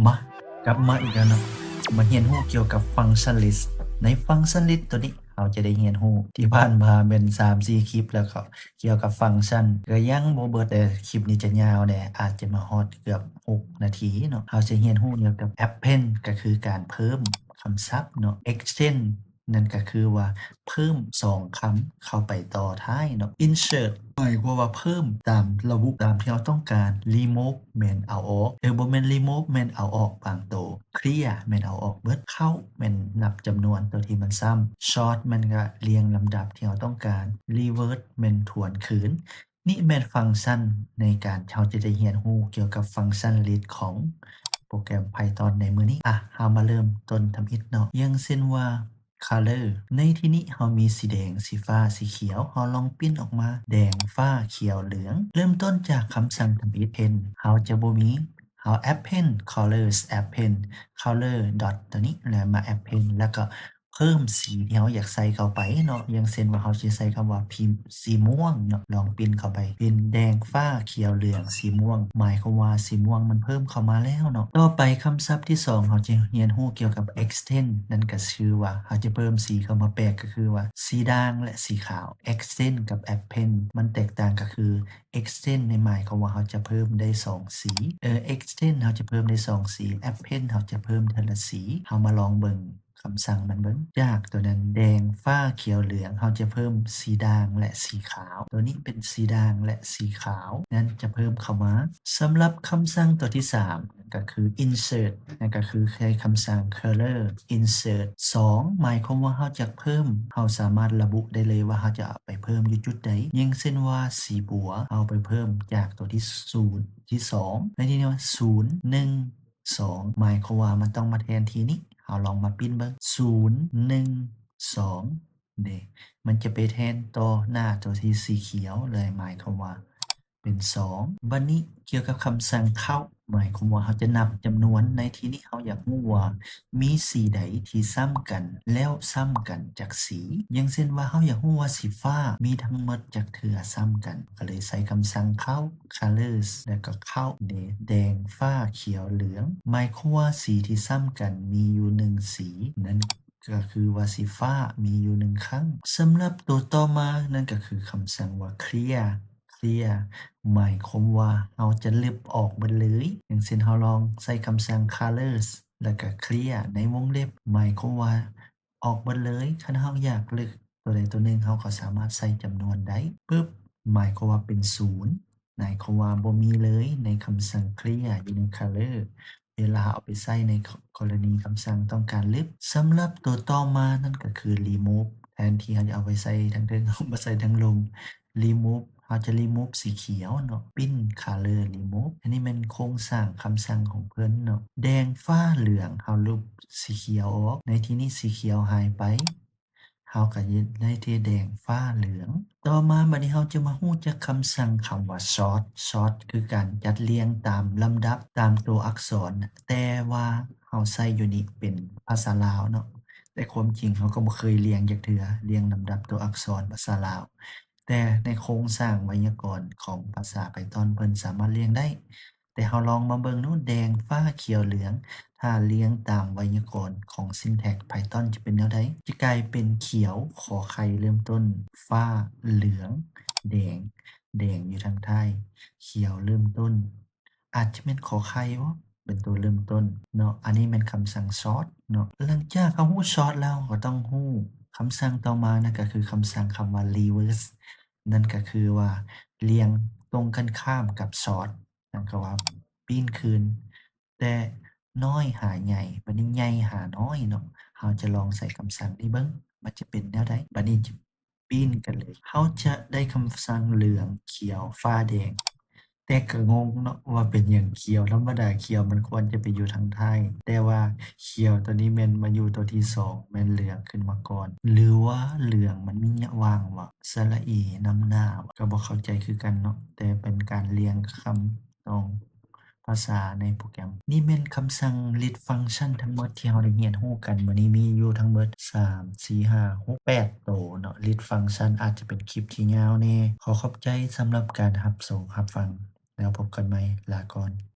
ມາ ກັບມາອີກແລ້ວເນາະ ມາຮຽນຮູ້ກ່ຽວກັບ function list. ໃນ function list ໂຕນີ້ ເຮົາຈະໄດ້ຮຽນຮູ້ ທີ່ຜ່ານມາແມ່ນສາມສີ່ຄລິບແລ້ວ ກໍກ່ຽວກັບ function ກໍຍັງບໍ່ເບິດ ແຕ່ຄລິບນີ້ຈະຍາວແດ່ ອາດຈະມາຮອດເກືອບຫົກນາທີເນາະ. ເຮົາຈະຮຽນຮູ້ກ່ຽວກັບ append ກໍຄືການເພີ່ມຄຳສັບເນາະ, extend ນັ້ນກໍຄືວ່າເພີ່ມສອງຄຳເຂົ້າໄປຕໍ່ທ້າຍເນາະ, insert ໝາຍຄວາມວ່າເພີ່ມຕາມລະບຸຕາມທີ່ເຮົາຕ້ອງການ, remove ແມ່ນເອົາອອກ ເອີ ບໍ່ແມ່ນ remove ແມ່ນເອົາອອກບາງໂຕ, clear ແມ່ນເອົາອອກເບິດ, count ແມ່ນນັບຈຳນວນໂຕທີ່ມັນຊ້ຳ, sort ແມ່ນກະລຽງລຳດັບທີ່ເຮົາຕ້ອງການ, revert ແມ່ນທວນຄືນ. ນີ້ແມ່ນຟັງຊັນໃນການເຮົາຈະໄດ້ຮຽນຮູ້ກ່ຽວກັບ function list ຂອງໂປຣແກຣມ Python ໃນມື້ນີ້. ອະ ເຮົາມາເລີ່ມຕົ້ນທຳອິດເນາະ. ຢ່າງເຊັ່ນວ່າ color ໃນທີ່ນີ້ເຮົາມີສີແດງ, ສີຟ້າ, ສີຂຽວ. ເຮົາລອງປິ່ນອອກມາ ແດງ, ຟ້າ, ຂຽວ, ເຫຼືອງ. ເລີ່ມຕົ້ນຈາກຄຳສັ່ງທຳອິດ append ເຮົາຈະບໍ່ມີ, ເຮົາ append colors, append color dot ຕົວນີ້ ແລ້ວມາ append ແລ້ວກໍ ເພີ່ມສີທີ່ເຮົາຢາກໃສ່ເຂົ້າໄປເນາະ. ຢ່າງເຊັ່ນວ່າເຮົາຊິໃສ່ຄຳວ່າ ພີ ສີມ່ວງເນາະ, ລອງປິ່ນເຂົ້າໄປ ເປັນແດງ, ຟ້າ, ຂຽວ, ເຫຼືອງ, ສີມ່ວງ. ໝາຍຄວາມວ່າສີມ່ວງມັນເພີ່ມເຂົ້າມາແລ້ວເນາະ. ຕໍ່ໄປຄຳສັບທີສອງ ເຮົາຈະຮຽນຮູ້ກ່ຽວກັບ extend ນັ້ນກໍຄືວ່າເຮົາຈະເພີ່ມສີເຂົ້າມາແປກ ກໍຄືວ່າສີດ່າງ ແລະ ສີຂາວ. Extend ກັບ append ມັນແຕກຕ່າງກໍຄື extend ນີ້ໝາຍຄວາມວ່າເຮົາຈະເພີ່ມໄດ້ສອງສີ, ເອີ extend ເຮົາຈະເພີ່ມໄດ້ສອງສີ, append ເຮົາຈະເພີ່ມເທື່ອລະສີ. ເຮົາມາລອງເບິ່ງ ຄຳສັ່ງມັນເບິ່ງ. ຈາກຕົວນັ້ນ ແດງ, ຟ້າ, ຂຽວ, ເຫຼືອງ ເຮົາຈະເພີ່ມສີດ່າງ ແລະ ສີຂາວ. ຕົວນີ້ເປັນສີດ່າງ ແລະ ສີຂາວ ນັ້ນຈະເພີ່ມເຂົ້າມາ. ສຳລັບຄຳສັ່ງຕົວທີສາມ ກໍຄື insert ນັ້ນກໍຄືໃຊ້ຄຳສັ່ງ color insert ສອງ ໝາຍຄວາມວ່າເຮົາຈະເພີ່ມ, ເຮົາສາມາດລະບຸໄດ້ເລີຍວ່າເຮົາຈະເອົາໄປເພີ່ມຢູ່ຈຸດໃດ. ຢ່າງເຊັ່ນວ່າສີບົວ ເຮົາໄປເພີ່ມຈາກຕົວທີສູນ ທີສອງ ໃນທີ່ນີ້ວ່າ ສູນ ໜຶ່ງ ສອງ ໝາຍຄວາມວ່າມັນຕ້ອງມາແທນທີ່ນີ້. ເຮົາລອງມາປິ່ນເບິ່ງ ສູນ ໜຶ່ງ ສອງ ເດ້ ມັນຈະໄປແທນຕໍ່ໜ້າຕົວທີ່ສີຂຽວເລີຍ ໝາຍຄວາມວ່າເປັນສອງ. ບັດນີ້ກ່ຽວກັບຄຳສັ່ງ count ໝາຍຄວາມວ່າເຮົາຈະນັບຈຳນວນ, ໃນທີ່ນີ້ເຮົາຢາກຮູ້ວ່າມີສີໃດທີ່ຊ້ຳກັນ ແລ້ວຊ້ຳກັນຈັກສີ. ຢ່າງເຊັ່ນວ່າເຮົາຢາກຮູ້ວ່າສີຟ້າມີທັງໝົດຈັກເທື່ອຊ້ຳກັນ, ກໍເລີຍໃຊ້ຄຳສັ່ງ count colors ແລ້ວກໍ count ເດ້ ແດງ, ຟ້າ, ຂຽວ, ເຫຼືອງ ໝາຍຄວາມວ່າສີທີ່ຊ້ຳກັນມີຢູ່ໜຶ່ງສີ, ນັ້ນກໍຄືວ່າສີຟ້າມີຢູ່ໜຶ່ງຄັ້ງ. ສຳລັບຕົວຕໍ່ມາ ນັ້ນກໍຄືຄຳສັ່ງວ່າ clear clear ໝາຍຄວາມວ່າເຮົາຈະລຶບອອກເບິດເລີຍ. ຢ່າງເຊັ່ນ ເຮົາລອງໃສ່ຄຳສັ່ງ colors ແລ້ວກໍ clear ໃນວົງເລັບ ໝາຍຄວາມວ່າອອກເບິດເລີຍ. ຄັນເຮົາຢາກລຶບຕົວໃດຕົວໜຶ່ງ ເຮົາກໍສາມາດໃສ່ຈຳນວນໄດ້ ປຶບ ໝາຍຄວາມວ່າເປັນສູນ ໝາຍຄວາມວ່າບໍ່ມີເລີຍໃນຄຳສັ່ງ clear ຢູ່ໃນ color ເວລາເຮົາເອົາໄປໃຊ້ໃນກໍລະນີຄຳສັ່ງຕ້ອງການລຶບ. ສຳລັບຕົວຕໍ່ມານັ້ນກໍຄື remove ແທນທີ່ເຮົາຈະເອົາໄປໃສ່ທາງເທິງ ເຮົາມາໃສ່ທາງລຸ່ມ remove ເຮົາຈະ remove ສີຂຽວເນາະ print color remove ອັນນີ້ແມ່ນໂຄງສ້າງຄຳສັ່ງຂອງເພິ່ນເນາະ. ແດງ, ຟ້າ, ເຫຼືອງ ເຮົາລົບສີຂຽວອອກ, ໃນທີ່ນີ້ສີຂຽວຫາຍໄປ ເຮົາກໍຈະໄດ້ທີ່ແດງ, ຟ້າ, ເຫຼືອງ. ຕໍ່ມາບັດນີ້ເຮົາຈະມາຮູ້ຈັກຄຳສັ່ງຄຳວ່າ sort. Sort ຄືການຈັດລຽງຕາມລຳດັບຕາມຕົວອັກສອນ, ແຕ່ວ່າເຮົາໃຊ້ຢູ່ນີ້ເປັນພາສາລາວເນາະ, ແຕ່ຄວາມຈິງເຮົາກໍບໍ່ເຄີຍລຽງຈັກເທື່ອ, ລຽງລຳດັບຕົວອັກສອນພາສາລາວ. ແຕ່ໃນໂຄງສ້າງໄວຍາກອນຂອງພາສາ Python ເພິ່ນສາມາດລຽງໄດ້. ແຕ່ເຮົາລອງມາເບິ່ງດູ ແດງ, ຟ້າ, ຂຽວ, ເຫຼືອງ ຖ້າລຽງຕາມໄວຍາກອນຂອງ syntax Python ຈະເປັນແນວໃດ? ຈະກາຍເປັນຂຽວ, ຂໍໄຂ່ເລີ່ມຕົ້ນ, ຟ້າ, ເຫຼືອງ, ແດງ, ແດງຢູ່ທາງທ້າຍ, ຂຽວເລີ່ມຕົ້ນ, ອາດຈະແມ່ນຂໍໄຂ່ບໍ? ເປັນຕົວເລີ່ມຕົ້ນເນາະ. ອັນນີ້ແມ່ນຄຳສັ່ງ sort ເນາະ. ຫຼັງຈາກເຮົາຮູ້ sort ແລ້ວ ເຮົາກໍຕ້ອງຮູ້ຄຳສັ່ງຕໍ່ມາ, ນັ້ນກໍຄືຄຳສັ່ງຄຳວ່າ reverse. ນັ້ນກໍຄືວ່າລຽງຕົງກັນຂ້າມກັບ sort. ນັ້ນກໍວ່າປີ້ນຄືນແຕ່ນ້ອຍຫາໃຫຍ່, ບັດນີ້ໃຫຍ່ຫານ້ອຍເນາະ. ເຮົາຈະລອງໃສ່ຄຳສັ່ງນີ້ເບິ່ງ ມັນຈະເປັນແນວໃດ. ບັດນີ້ຈະປີ້ນກັນເລີຍ. ເຮົາຈະໄດ້ຄຳສັ່ງເຫຼືອງ, ຂຽວ, ຟ້າ, ແດງ. ແຕ່ກໍງົງເນາະ ວ່າເປັນຫຍັງຂຽວ? ທຳມະດາຂຽວມັນຄວນຈະໄປຢູ່ທາງທ້າຍ, ແຕ່ວ່າຂຽວຕົວນີ້ແມ່ນມາຢູ່ຕົວທີສອງ, ແມ່ນເຫຼືອງຂຶ້ນມາກ່ອນ ຫຼືວ່າເຫຼືອງມັນມີຫຍັງຫວ່າງວະ? ສະຫຼະອີນຳໜ້າວະ? ກໍບໍ່ເຂົ້າໃຈຄືກັນເນາະ, ແຕ່ເປັນການລຽງຄຳ ຕ້ອງພາສາໃນໂປຣແກຣມ. ນີ້ແມ່ນຄຳສັ່ງ list function ທັງໝົດທີ່ເຮົາໄດ້ຮຽນຮູ້ກັນມື້ນີ້, ມີຢູ່ທັງໝົດສາມ ສີ່ ຫ້າ ຫົກ ແປດໂຕເນາະ. List function ອາດຈະເປັນຄລິບທີ່ຍາວແດ່. ຂໍຂອບໃຈສຳລັບການຮັບຊົມຮັບຟັງ, ແລ້ວພົບກັນໃໝ່. ລາກ່ອນ.